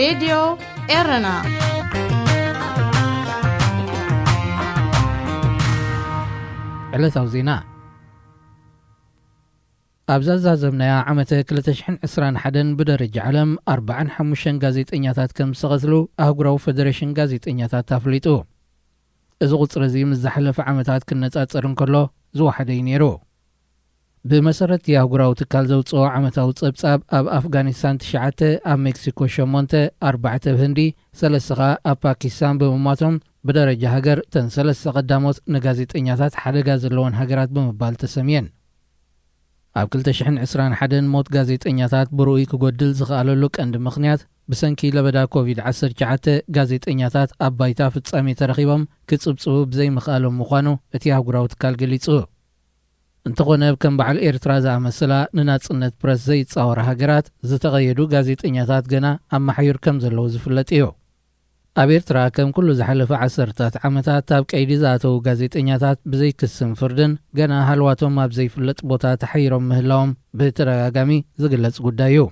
ሬድዮ ኤረና። ዕለታዊ ዜና። ኣብ ዛዛዘምናያ ዓመተ ክልተ ሽሕን ዕስራን ሓደን ብደረጃ ዓለም ኣርባዓን ሓሙሽተን ጋዜጠኛታት ከም ዝተቐትሉ ኣህጉራዊ ፈደሬሽን ጋዜጠኛታት ኣፍሊጡ። እዚ ቁጽሪ እዚ ምስ ዝሓለፈ ዓመታት ክነጻጸር እንከሎ ዝወሓደ እዩ ነይሩ። ብመሰረት እቲ ኣህጉራዊ ትካል ዘውጽኦ ዓመታዊ ጸብጻብ፣ ኣብ ኣፍጋኒስታን ትሽዓተ፣ ኣብ ሜክሲኮ ሸሞንተ፣ ኣርባዕተ ኣብ ህንዲ፣ ሰለስተ ከኣ ኣብ ፓኪስታን ብምሟቶም፣ ብደረጃ ሃገር እተን ሰለስተ ቀዳሞት ንጋዜጠኛታት ሓደጋ ዘለወን ሃገራት ብምባል ተሰምየን። ኣብ ክልተ ሽሕን ዕስራን ሓደን ሞት ጋዜጠኛታት ብርኡይ ክጎድል ዝኸኣለሉ ቀንዲ ምኽንያት፣ ብሰንኪ ለበዳ ኮቪድ ዓሰርተ ትሽዓተ ጋዜጠኛታት ኣብ ባይታ ፍጻሜ ተረኺቦም ክጽብጽቡ ብዘይምኽኣሎም ምዃኑ እቲ ኣህጉራዊ ትካል ገሊጹ። እንተኾነ፣ ከም በዓል ኤርትራ ዝኣመሰላ ንናጽነት ፕረስ ዘይጻወራ ሃገራት፣ ዝተቐየዱ ጋዜጠኛታት ገና ኣብ ማሕዩር ከም ዘለዉ ዝፍለጥ እዩ። ኣብ ኤርትራ፣ ከም ኩሉ ዝሓለፈ ዓሰርታት ዓመታት፣ ኣብ ቀይዲ ዝኣተዉ ጋዜጠኛታት ብዘይ ክስን ፍርድን ገና ሃልዋቶም ኣብ ዘይፍለጥ ቦታ ተሓይሮም ምህላዎም ብተደጋጋሚ ዝግለጽ ጉዳይ እዩ።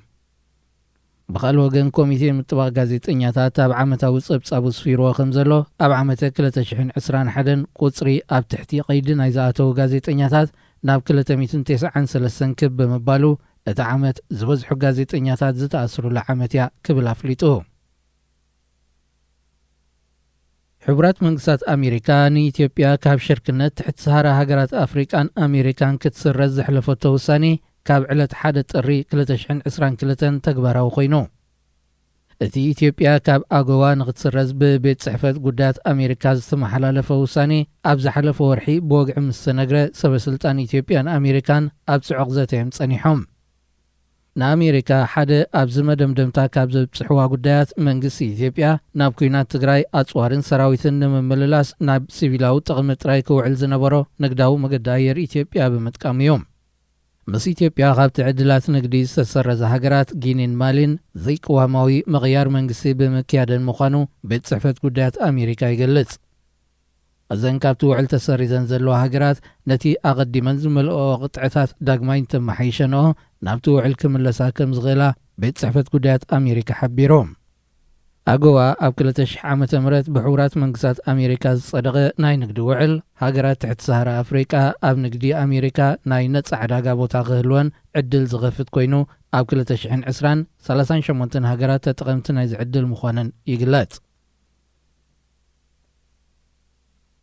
ብኻልእ ወገን፣ ኮሚቴ ምጥባቕ ጋዜጠኛታት ኣብ ዓመታዊ ጸብጻቡ ስፊርዎ ከም ዘሎ፣ ኣብ ዓመተ ክልተ ሽሕን ዕስራን ሓደን ቁጽሪ ኣብ ትሕቲ ቀይዲ ናይ ዝኣተዉ ጋዜጠኛታት ናብ ክልተ ሚእትን ተስዓን ሰለስተን ክብ ብምባሉ፣ እቲ ዓመት ዝበዝሑ ጋዜጠኛታት ዝተኣስሩላ ዓመት እያ ክብል ኣፍሊጡ። ሕቡራት መንግስታት ኣሜሪካ ንኢትዮጵያ ካብ ሽርክነት ትሕቲ ሰሃራ ሃገራት ኣፍሪቃን ኣሜሪካን ክትስረዝ ዘሕለፈቶ ውሳኔ፣ ካብ ዕለት ሓደ ጥሪ ክልተ ሽሕን ዕስራን ክልተን ተግባራዊ ኮይኑ። እቲ ኢትዮጵያ ካብ ኣጎዋ ንክትስረዝ ብቤት ጽሕፈት ጉዳያት ኣሜሪካ ዝተመሓላለፈ ውሳኔ፣ ኣብ ዝሓለፈ ወርሒ ብወግዒ ምስ ተነግረ፣ ሰበ ስልጣን ኢትዮጵያን ኣሜሪካን ኣብ ጽዑቕ ዘተ እዮም ጸኒሖም። ንኣሜሪካ ሓደ ኣብዚ መደምደምታ ካብ ዘብጽሕዋ ጉዳያት፣ መንግስቲ ኢትዮጵያ ናብ ኲናት ትግራይ ኣጽዋርን ሰራዊትን ንምምልላስ ናብ ሲቪላዊ ጥቕሚ ጥራይ ክውዕል ዝነበሮ ንግዳዊ መገዲ ኣየር ኢትዮጵያ ብምጥቃም እዩ። ምስ ኢትዮጵያ ካብቲ ዕድላት ንግዲ ዝተሰረዛ ሃገራት ጊኒን ማሊን ዘይቅዋማዊ ምቕያር መንግስቲ ብምክያደን ምዃኑ ቤት ጽሕፈት ጉዳያት ኣሜሪካ ይገልጽ። እዘን ካብቲ ውዕል ተሰሪዘን ዘለዋ ሃገራት፣ ነቲ ኣቐዲመን ዝመልኦ ቅጥዕታት ዳግማይ እንተመሓይሸንኦ፣ ናብቲ ውዕል ክምለሳ ከም ዝኽእላ ቤት ጽሕፈት ጉዳያት ኣሜሪካ ሓቢሩ። ኣጎዋ ኣብ ክልተ ሽሕ ዓመተ ምህረት ብሕቡራት መንግስታት ኣሜሪካ ዝጸደቐ ናይ ንግዲ ውዕል፣ ሃገራት ትሕቲ ሰሃራ ኣፍሪቃ ኣብ ንግዲ ኣሜሪካ ናይ ነጻ ዕዳጋ ቦታ ክህልወን ዕድል ዝኸፍት ኮይኑ፣ ኣብ ክልተ ሽሕን ዕስራን፣ ሰላሳን ሸሞንተን ሃገራት ተጠቐምቲ ናይዚ ዕድል ምዃነን ይግለጽ።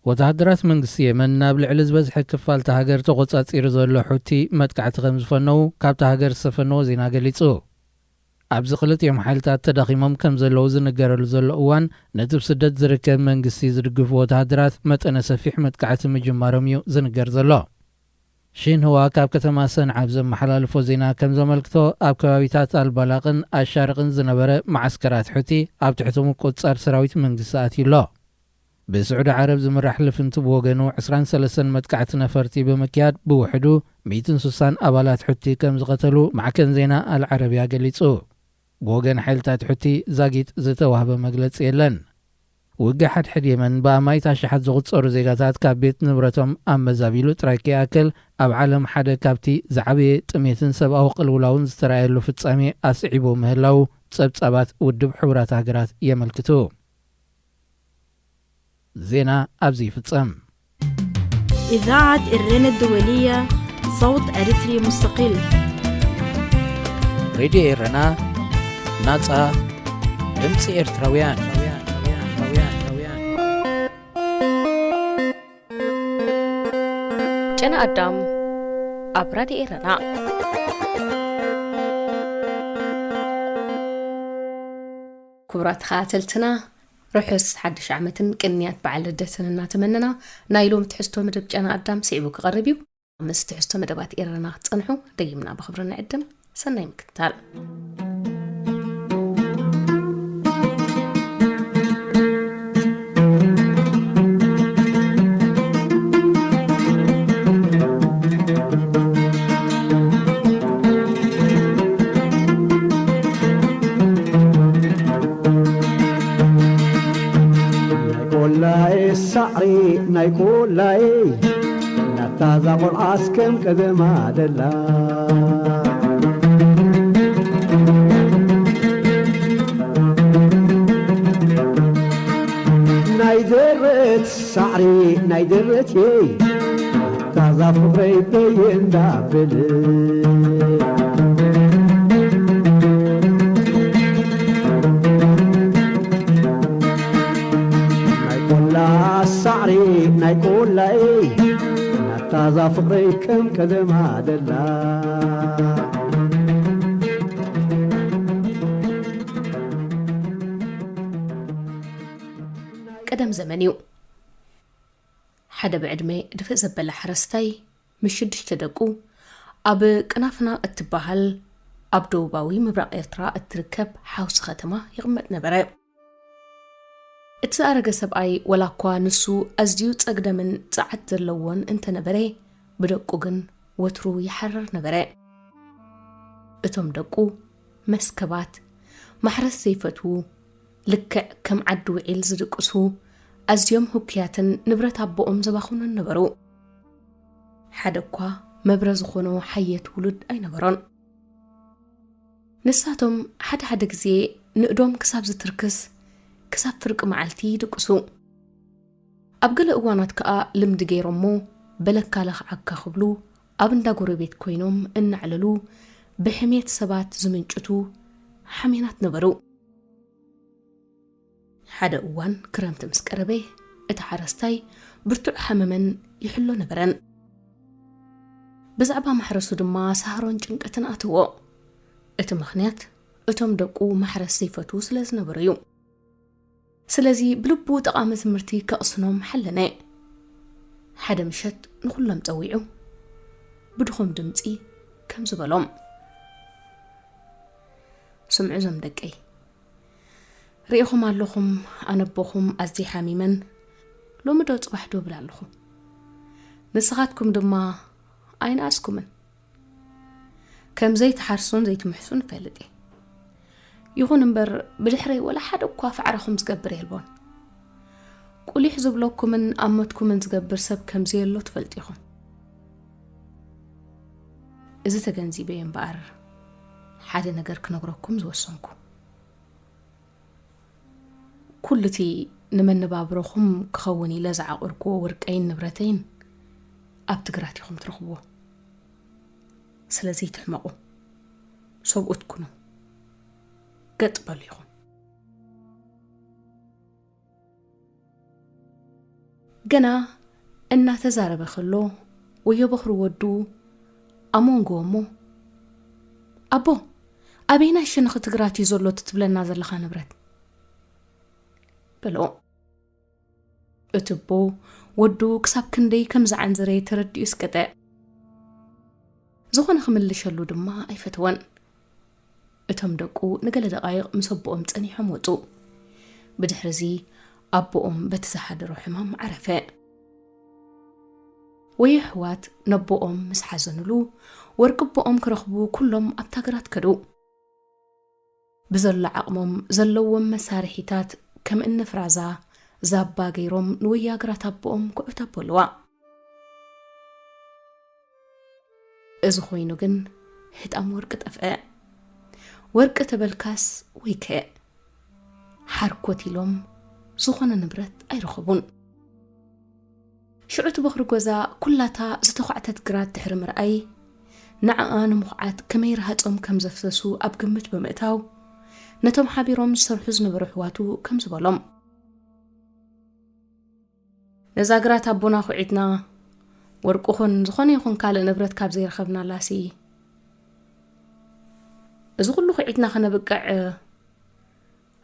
ወተሃደራት መንግስቲ የመን ናብ ልዕሊ ዝበዝሐ ክፋል እታ ሃገር ተቖጻጺሩ ዘሎ ሑቲ መጥቃዕቲ ከም ዝፈነዉ ካብታ ሃገር ዝተፈነወ ዜና ገሊጹ። ኣብዚ ክልቲኦም ሓይልታት ተዳኺሞም ከም ዘለዉ ዝንገረሉ ዘሎ እዋን፣ ነቲ ብስደት ዝርከብ መንግስቲ ዝድግፉ ወተሃደራት መጠነ ሰፊሕ መጥቃዕቲ ምጅማሮም እዩ ዝንገር ዘሎ። ሺንህዋ ካብ ከተማ ሰንዓ ኣብ ዘመሓላልፎ ዜና ከም ዘመልክቶ፣ ኣብ ከባቢታት ኣልባላቕን ኣሻርቕን ዝነበረ መዓስከራት ሑቲ ኣብ ትሕቲ ምቁጽጻር ሰራዊት መንግስቲ ኣትዩ ኣሎ። ብስዑዲ ዓረብ ዝምራሕ ልፍንቲ ብወገኑ ዕስራን ሰለስተን መጥቃዕቲ ነፈርቲ ብምክያድ ብውሕዱ ሚእትን ስሳን ኣባላት ሑቲ ከም ዝቐተሉ ማዕከን ዜና ኣልዓረብያ ገሊጹ። ብወገን ሓይልታት ሑቲ ዛጊት ዝተዋህበ መግለጺ የለን። ውግእ ሓድሕድ የመን ብኣማኢት ኣሽሓት ዝቑጸሩ ዜጋታት ካብ ቤት ንብረቶም ኣመዛቢሉ ጥራይ ከይኣክል፣ ኣብ ዓለም ሓደ ካብቲ ዝዓበየ ጥሜትን ሰብኣዊ ቅልውላውን ዝተራእየሉ ፍጻሜ ኣስዒቡ ምህላዉ ጸብጻባት ውድብ ሕቡራት ሃገራት የመልክቱ። ዜና ኣብዚ ይፍጸም። إذاعة إرنا الدولية، صوت أريتري مستقل. ሬድዮ ኤረና፣ ናጻ ድምጺ ኤርትራውያን። ጨና ኣዳም ኣብ ራድዮ ኤረና። ክቡራት ተኸታተልትና፣ ርሑስ ሓድሽ ዓመትን ቅንያት በዓል ልደትን እናተመነና፣ ናይ ሎሚ ትሕዝቶ መደብ ጨና ኣዳም ስዒቡ ክቐርብ እዩ። ምስ ትሕዝቶ መደባት ኤረና ክትጸንሑ ደጊምና ብኽብሪ ንዕድም። ሰናይ ምክትታል። ናይ ቆላኤ ሳዕሪ፣ ናይ ቆላኤ፣ ናታ እዛ ቆልዓስ ከም ቀደማ ደላ። ኣይደረትየ ታዛ ፍቕረይ ደየ እንዳብል ናይ ቆላ ሳዕሪ ናይ ቆላይ ናታዛ ፍቕረይ ከም ቀደማ ደላ። ቀደም ዘመን እዩ። ሓደ ብዕድመ ድፍእ ዘበለ ሓረስታይ ምስ ሽዱሽተ ደቁ ኣብ ቅናፍና እትበሃል ኣብ ደቡባዊ ምብራቕ ኤርትራ እትርከብ ሓውሲ ከተማ ይቕመጥ ነበረ። እቲ ዝኣረገ ሰብኣይ፣ ወላ እኳ ንሱ ኣዝዩ ጸግደምን ጸዓት ዘለዎን እንተነበረ፣ ብደቁ ግን ወትሩ ይሓርር ነበረ። እቶም ደቁ መስከባት፣ ማሕረስ ዘይፈትዉ፣ ልክዕ ከም ዓዲ ውዒል ዝድቅሱ፣ ኣዝዮም ህኩያትን ንብረት ኣቦኦም ዘባኽኑን ነበሩ። ሓደ እኳ መብረ ዝኾኖ ሓየት ውሉድ ኣይነበሮን። ንሳቶም ሓደ ሓደ ግዜ ንእዶም ክሳብ ዝትርክስ፣ ክሳብ ፍርቂ መዓልቲ ይድቅሱ። ኣብ ገለ እዋናት ከኣ ልምዲ ገይሮሞ፣ በለካ ለኽዓካ ክብሉ፣ ኣብ እንዳ ጎረቤት ኮይኖም እናዕለሉ፣ ብሕሜት ሰባት ዝምንጭቱ ሓሜናት ነበሩ። ሓደ እዋን ክረምቲ ምስ ቀረበ፣ እቲ ሓረስታይ ብርቱዕ ሓመመን ይሕሎ ነበረን። ብዛዕባ ማሕረሱ ድማ ሳህሮን ጭንቀትን ኣተዎ። እቲ ምኽንያት፣ እቶም ደቁ ማሕረስ ዘይፈትዉ ስለ ዝነበሩ እዩ። ስለዚ ብልቡ ጠቓሚ ትምህርቲ ከቕስኖም ሓለነ። ሓደ ምሸት ንኹሎም ጸዊዑ ብድኹም ድምጺ ከምዚ በሎም፣ ስምዑ እዞም ደቀይ፣ ርኢኹም ኣለኹም ኣነቦኹም ኣዝየ ሓሚመን፣ ሎሚ ዶ ጽባሕ ዶ እብል ኣለኹ። ንስኻትኩም ድማ ኣይነኣስኩምን። ከም ዘይትሓርሱን ዘይትምሕሱን እፈልጥ እየ። ይኹን እምበር፣ ብድሕረይ ወላ ሓደ እኳ ፋዕራኹም ዝገብር የልቦን። ቁሊሕ ዝብለኩምን ኣመትኩምን ዝገብር ሰብ ከም ዘየሎ ትፈልጡ ኢኹም። እዚ ተገንዚበ እየ እምበኣር፣ ሓደ ነገር ክነግረኩም ዝወሰንኩ። ኩሉ እቲ ንመነባብሮኹም ክኸውን ኢለ ዝዓቆርክዎ ወርቀይን ንብረተይን ኣብቲ ግራት ኢኹም ትረኽብዎ። ስለዚ ኣይትሕመቑ፣ ሰብኡት ኩኑ፣ ገጥ በሉ ኢኹም። ገና እናተዛረበ ከሎ፣ ወዮ በኹሪ ወዱ ኣብ መንጎ እሞ፣ "ኣቦ፣ ኣበየናይ ሸነኽ እቲ ግራት እዩ ዘሎ እቲ ትብለና ዘለኻ ንብረት?" በሎ። እቲ ኣቦ ወዱ ክሳብ ክንደይ ከም ዝዓንዘረ ተረዲኡ እስቀጠ። ዝኾነ ክምልሸሉ ድማ ኣይፈተወን። እቶም ደቁ ንገለ ደቓይቕ ምስ ኣቦኦም ጸኒሖም ወጹ። ብድሕርዚ ኣቦኦም በቲ ዝሓደሮ ሕማም ዓረፈ። ወዮ ኣሕዋት ነቦኦም ምስ ሓዘኑሉ፣ ወርቂ ኣቦኦም ክረኽቡ ኩሎም ኣብታ ግራት ከዱ። ብዘሎ ዓቕሞም ዘለዎም መሳርሒታት ከም እኒ ፍራዛ፣ ዛባ ገይሮም ንወያ ግራት ኣቦኦም ኩዕት ኣበሉዋ። እዚ ኮይኑ ግን ህጣም ወርቂ ጠፍአ። ወርቂ ተበልካስ ወይከ ሓርኮት ኢሎም ዝኾነ ንብረት ኣይረኸቡን። ሽዑ እቲ በኹሪ ገዛ ኩላታ ዝተዃዕተት ግራት ድሕሪ ምርኣይ፣ ንዓኣ ንምኹዓት ከመይ ረሃጾም ከም ዘፍሰሱ ኣብ ግምት ብምእታው፣ ነቶም ሓቢሮም ዝሰርሑ ዝነበሩ ኣሕዋቱ ከምዚ በሎም። ነዛ ግራት ኣቦና ኩዒትና፣ ወርቂ ኹን ዝኾነ ይኹን ካልእ ንብረት ካብ ዘይረኸብናላሲ፣ እዚ ኩሉ ኩዒትና ከነብቅዕ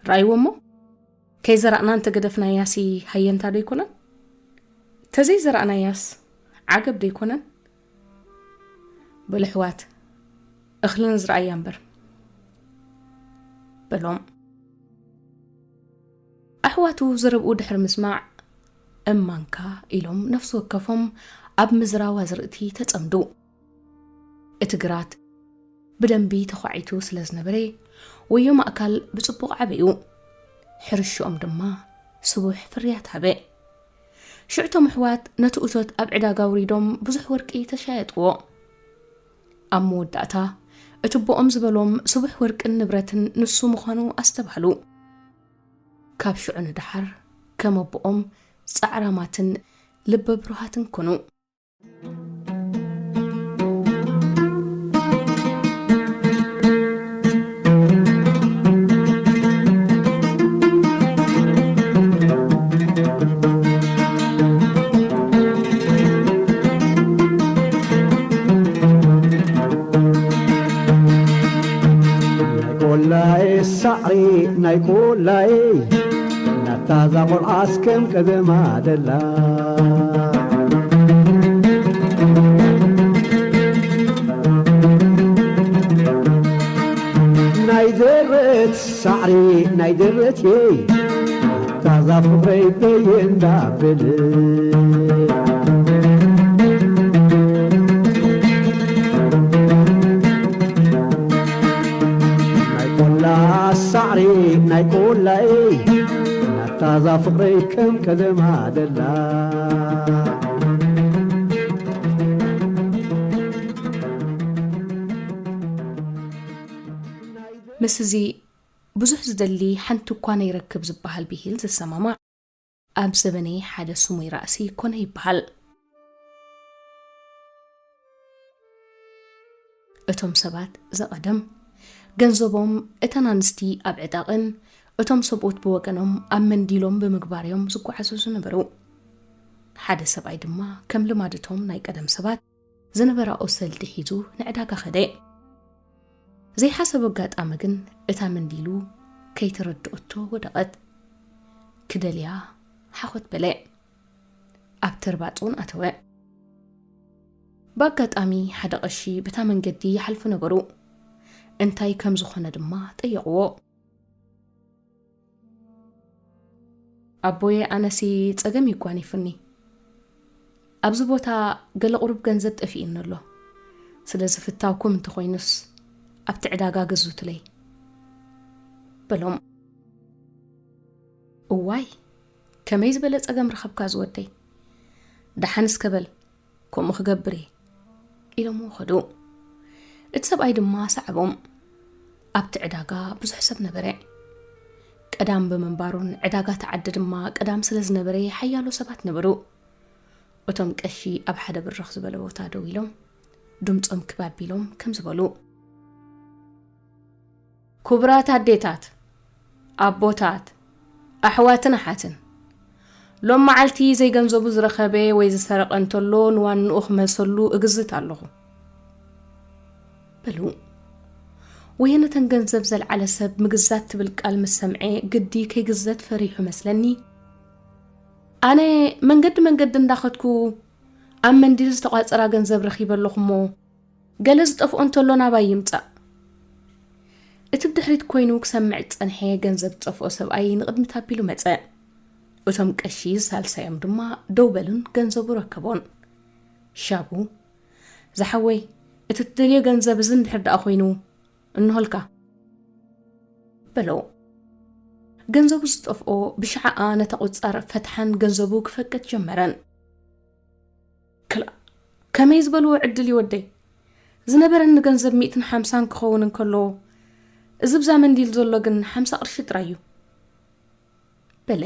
ረኣይዎ እሞ፣ ከይዘራእና እንተገደፍናያሲ ሃየንታ ዶ ኣይኮነን? ተዘይዘራእናያስ ዓገብ ዶ ኣይኮነን? በሉ ኣሕዋት፣ እኽሊ ንዝርኣያ እምበር፣ በሎም። ኣሕዋቱ ዘረብኡ ድሕሪ ምስማዕ፣ እማንካ ኢሎም ነፍሲ ወከፎም ኣብ ምዝራው ኣዝርእቲ ተጸምዱ። እቲ ግራት ብደንቢ ተዃዒቱ ስለ ዝነበረ፣ ወዮ ማእካል ብጽቡቕ ዓበዩ። ሕርሽኦም ድማ ስቡሕ ፍርያት ሃበ። ሽዑ እቶም ኣሕዋት ነቲ እቶት ኣብ ዕዳጋ ኣውሪዶም ብዙሕ ወርቂ ተሻየጥዎ። ኣብ መወዳእታ፣ እቲ ኣቦኦም ዝበሎም ስቡሕ ወርቅን ንብረትን ንሱ ምዃኑ ኣስተብሃሉ። ካብ ሽዑ ንደሓር፣ ከም ኣቦኦም ጻዕራማትን ልበ ብሩሃትን ኩኑ። ናይ ቆላየ ሳዕሪ ናይ ቆላየ ናታ ዛ ቆልዓስ ከም ቀደማ ደላ። ናይ ደረት ሳዕሪ ናይ ደረትየ ታዛ ፍቕረይ በየ እንዳብል። ናይ ቆላ ሳዕሪ ናይ ቆላየ ናታ ዛ ፍቕረይ ከም ቀደማ ደላ። ምስዚ ብዙሕ ዝደሊ ሓንቲ እኳ ነይረክብ ዝበሃል ብሂል ዝሰማማዕ ኣብ ዘበነይ ሓደ ስሙይ ራእሲ ኮነ ይበሃል። እቶም ሰባት ዘቐደም ገንዘቦም እተን ኣንስቲ ኣብ ዕጣቕን እቶም ሰብኡት ብወገኖም ኣብ መንዲሎም ብምግባር እዮም ዝጓዓዙ ዝነበሩ። ሓደ ሰብኣይ ድማ ከም ልማድቶም ናይ ቀደም ሰባት ዝነበራኦ ሰልዲ ሒዙ ንዕዳጋ ኸደ። ዘይሓሰቦ ኣጋጣሚ ግን እታ መንዲሉ ከይተረድኦቶ ወደቐት። ክደልያ ሓኾት በለ። ኣብ ተርባጽ እውን ኣተወ። ብኣጋጣሚ ሓደ ቀሺ በታ መንገዲ ይሓልፉ ነበሩ። እንታይ ከም ዝኾነ ድማ ጠየቕዎ። ኣቦየ ኣነሲ ጸገም ይጓኒፍኒ። ኣብዚ ቦታ ገለ ቁሩብ ገንዘብ ጠፊእኒ ኣሎ። ስለዚ ፍታውኩም እንተኾይኑስ ኣብቲ ዕዳጋ ግዙትለይ በሎም። እዋይ ከመይ ዝበለ ጸገም ረኸብካ ዝወደይ። ደሓን እስከ በል ከምኡ ክገብር እየ ኢሎምዎ ኸዱ። እቲ ሰብኣይ ድማ ሰዓቦም። ኣብቲ ዕዳጋ ብዙሕ ሰብ ነበረ። ቀዳም ብምንባሩን ዕዳጋ ተዓዲ ድማ ቀዳም ስለ ዝነበረ ሓያሎ ሰባት ነበሩ። እቶም ቀሺ ኣብ ሓደ ብርኽ ዝበለ ቦታ ደው ኢሎም ድምጾም ክብ ኣቢሎም ከም ዝበሉ። ክቡራት ኣዴታት፣ ኣቦታት፣ ኣሕዋትን ኣሓትን፣ ሎም መዓልቲ ዘይገንዘቡ ዝረኸበ ወይ ዝሰረቐ እንተሎ ንዋንኡ ክመልሰሉ እግዝት ኣለኹ በሉ። ወየ ነተን ገንዘብ ዘልዓለ ሰብ ምግዛት ትብል ቃል ምስ ሰምዐ ግዲ ከይግዘት ፈሪሑ መስለኒ። ኣነ መንገዲ መንገዲ እንዳኸድኩ ኣብ መንዲል ዝተቋጸራ ገንዘብ ረኺበ ኣለኹ እሞ ገለ ዝጠፍኦ እንተሎ ናባይ ይምጻእ። እቲ ብድሕሪት ኮይኑ ክሰምዕ ዝጸንሐ ገንዘብ ዝጠፍኦ ሰብኣይ ንቕድሚት ኣቢሉ መጸ። እቶም ቀሺ ሳልሳዮም ድማ ደው በሉን ገንዘቡ ረከቦን። ሻቡ፣ ዝሓወይ፣ እቲ ትደልዮ ገንዘብ እዚ እንድሕር ደኣ ኮይኑ፣ እንሆልካ በሎ። ገንዘቡ ዝጠፍኦ ብሽዓኣ ነታ ቁጻር ፈትሓን ገንዘቡ ክፈቅድ ጀመረን። ክላ፣ ከመይ ዝበልዎ ዕድል እዩ ወደይ። ዝነበረኒ ገንዘብ ሚእትን ሓምሳን ክኸውን እንከሎ፣ እዚ ብዛ መንዲል ዘሎ ግን ሓምሳ ቅርሺ ጥራይ እዩ በለ።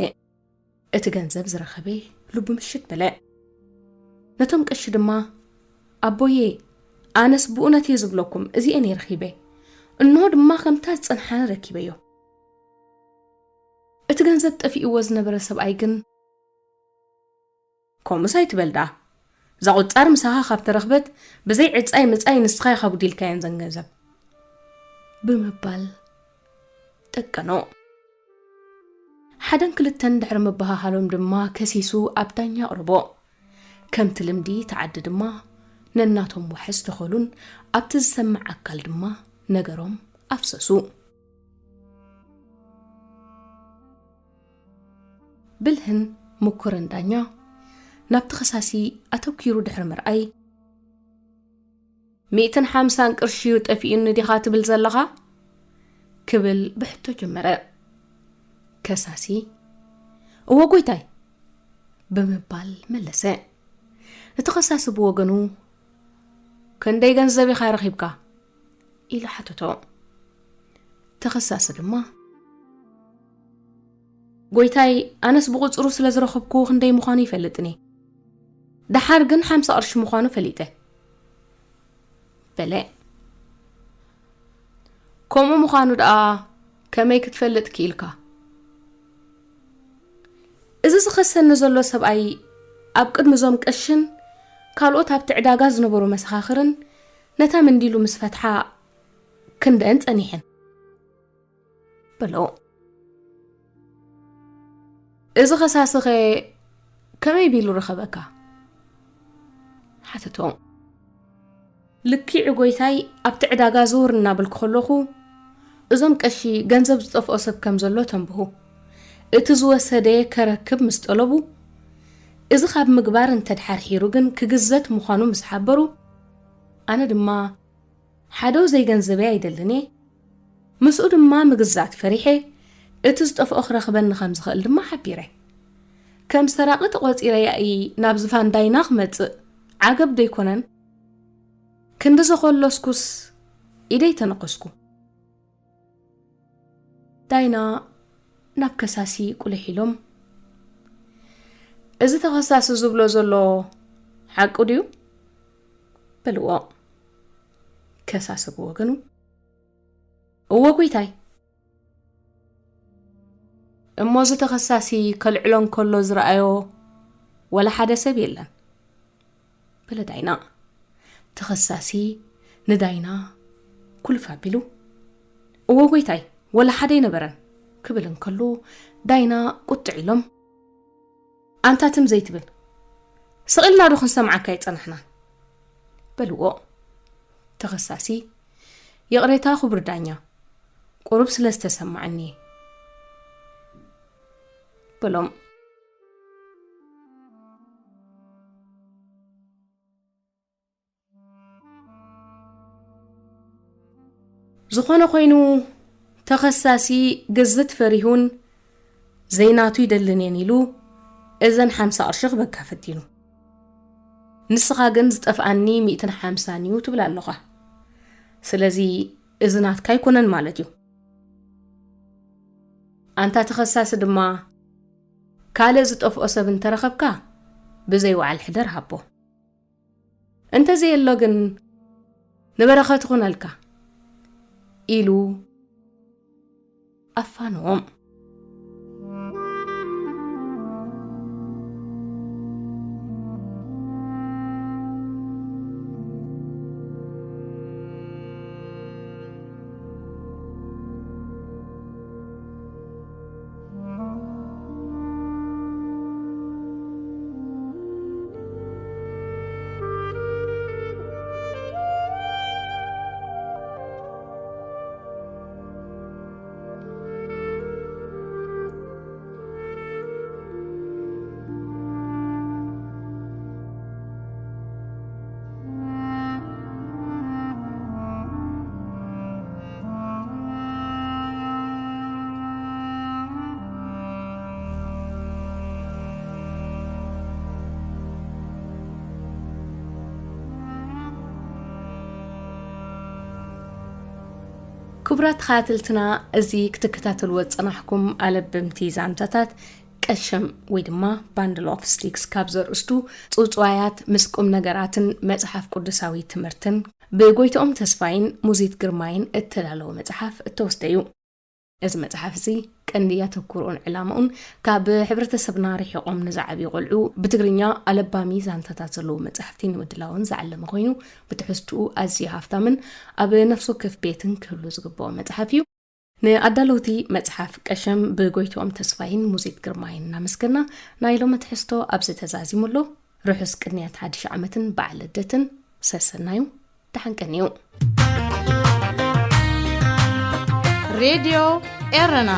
እቲ ገንዘብ ዝረኸበ ልቡ ምሽት በለ። ነቶም ቀሺ ድማ፣ ኣቦየ፣ ኣነስ ብእውነት እየ ዝብለኩም፣ እዚኤን እየ ረኺበ። እንሆ ድማ ከምታ ዝጸንሓኒ ረኪበዮ። እቲ ገንዘብ ጠፊእዎ ዝነበረ ሰብኣይ ግን፣ ከምኡስ ኣይትበል ደኣ። እዛ ቁጻር ምሳኻ ካብ ተረኽበት፣ ብዘይ ዕጻይ ምጻይ ንስኻ ኢኻ ጉዲልካየን ዘን ገንዘብ ብምባል ጠቀኖ። ሓደን ክልተን ድሕሪ ምብሃሃሎም ድማ ከሲሱ ኣብ ዳኛ ኣቕረቦ። ከምቲ ልምዲ እቲ ዓዲ ድማ ነናቶም ዋሕስ ተኸሉን ኣብቲ ዝሰምዕ ኣካል ድማ ነገሮም ኣፍሰሱ። ብልህን ምኩርን ዳኛ ናብቲ ከሳሲ ኣተኲሩ ድሕሪ ምርኣይ፣ "ሚእትን ሓምሳን ቅርሺ እዩ ጠፊኡኒ ዲኻ ትብል ዘለኻ?" ክብል ብሕቶ ጀመረ። ከሳሲ፣ "እወ ጎይታይ" ብምባል መለሰ። እቲ ከሳሲ ብወገኑ፣ "ክንደይ ገንዘብ ኢኻ ረኺብካ?" ኢሉ ሓተቶ። ተኸሳሲ ድማ፣ "ጎይታይ፣ ኣነስ ብቑጽሩ ስለ ዝረኸብኩ ክንደይ ምዃኑ ይፈልጥን እየ። ደሓር ግን ሓምሳ ቅርሺ ምዃኑ ፈሊጠ። በለ። ከምኡ ምዃኑ ደኣ ከመይ ክትፈልጥ ክኢልካ? እዚ ዝኸሰኒ ዘሎ ሰብኣይ ኣብ ቅድሚ እዞም ቀሽን ካልኦት ኣብቲ ዕዳጋ ዝነበሩ መሰኻኽርን ነታ ምንዲሉ ምስ ፈትሓ ክንደአን ጸኒሐን። በሎ። እዚ ኸሳስኸ ከመይ ቢሉ ረኸበካ? ሓተቶ። ልኪዑ ጎይታይ ኣብቲ ዕዳጋ ዝውር እናበልኩ ከለኹ እዞም ቀሺ ገንዘብ ዝጠፍኦ ሰብ ከም ዘሎ ተንብሁ። እቲ ዝወሰደ ከረክብ ምስ ጠለቡ፣ እዚ ካብ ምግባር እንተድሓርሒሩ ግን ክግዘት ምዃኑ ምስ ሓበሩ፣ ኣነ ድማ ሓደው ዘይገንዘበይ ኣይደልን እየ። ምስኡ ድማ ምግዛት ፈሪሐ፣ እቲ ዝጠፍኦ ክረኽበኒ ከም ዝኽእል ድማ ሓቢረ። ከም ሰራቒ ተቖጺረ ያኢ ናብ ዝፋን ዳይና ክመጽእ ዓገብ ዶ ኣይኮነን? ክንዲ ዘኾለስኩስ ኢደይ ተነኸስኩ። ዳይና ናብ ከሳሲ ቁልሕ ኢሎም፣ "እዚ ተኸሳሲ ዝብሎ ዘሎ ሓቁ ድዩ?" በልዎ። ከሳሲ ብወገኑ፣ "እወ ጎይታይ፣ እሞ እዚ ተኸሳሲ ከልዕሎ እንከሎ ዝረኣዮ ወላ ሓደ ሰብ የለን" በለ ዳይና። ተኸሳሲ ንዳይና ኩልፍ ኣቢሉ፣ "እወ ጎይታይ፣ ወላ ሓደ ኣይነበረን" ክብል እንከሎ፣ ዳይና ቁጥዕ ኢሎም፣ "ኣንታ ትም ዘይትብል፣ ስቕ ኢልና ዶ ክንሰምዓካ ኣይጸናሕናን?" በልዎ። ተኸሳሲ፣ "ይቕሬታ ክቡር ዳኛ፣ ቁሩብ ስለ ዝተሰማዓኒ" በሎም። ዝኾነ ኮይኑ፣ ተኸሳሲ ግዝት ፈሪሁን ዘይናቱ ይደልን እየን ኢሉ እዘን ሓምሳ ቅርሺ ክበካ ፈቲኑ። ንስኻ ግን ዝጠፍኣኒ ሚእትን ሓምሳን እዩ ትብል ኣለኻ። ስለዚ እዚ ናትካ ኣይኮነን ማለት እዩ። ኣንታ ተኸሳሲ ድማ ካልእ ዝጠፍኦ ሰብ እንተረኸብካ ብዘይ ወዓል ሕደር ሃቦ። እንተዘየሎ ግን ንበረኸት ይኹነልካ ኢሉ ኣፋንዎም። ክቡራት ተኸታተልትና፣ እዚ ክትከታተልዎ ዝጸናሕኩም ኣለብምቲ ዛንታታት ቀሸም ወይ ድማ ባንድል ኦፍ ስቲክስ ካብ ዘርእስቱ ጽውጽዋያት ምስ ቁም ነገራትን መጽሓፍ ቅዱሳዊ ትምህርትን ብጎይትኦም ተስፋይን ሙዚት ግርማይን እተዳለወ መጽሓፍ እተወስደ እዩ። እዚ መጽሓፍ እዚ ቀንዲ ኣተኩሮኡን ዕላማኡን ካብ ሕብረተሰብና ርሒቖም ንዝዓብዩ ቆልዑ ብትግርኛ ኣለባሚ ዛንታታት ዘለዉ መጻሕፍቲ ንምድላውን ዝዓለመ ኮይኑ፣ ብትሕዝትኡ ኣዝዩ ሃፍታምን ኣብ ነፍሲ ወከፍ ቤትን ክህሉ ዝግብኦ መጽሓፍ እዩ። ንኣዳለውቲ መጽሓፍ ቀሸም ብጎይትኦም ተስፋይን ሙዚት ግርማይን እናመስገና፣ ናይ ሎሚ ትሕዝቶ ኣብዚ ተዛዚሙ ኣሎ። ርሑስ ቅንያት ሓድሽ ዓመትን በዓል ልደትን ሰሰናዩ። ደሓን ቀንዩ። ሬድዮ ኤረና።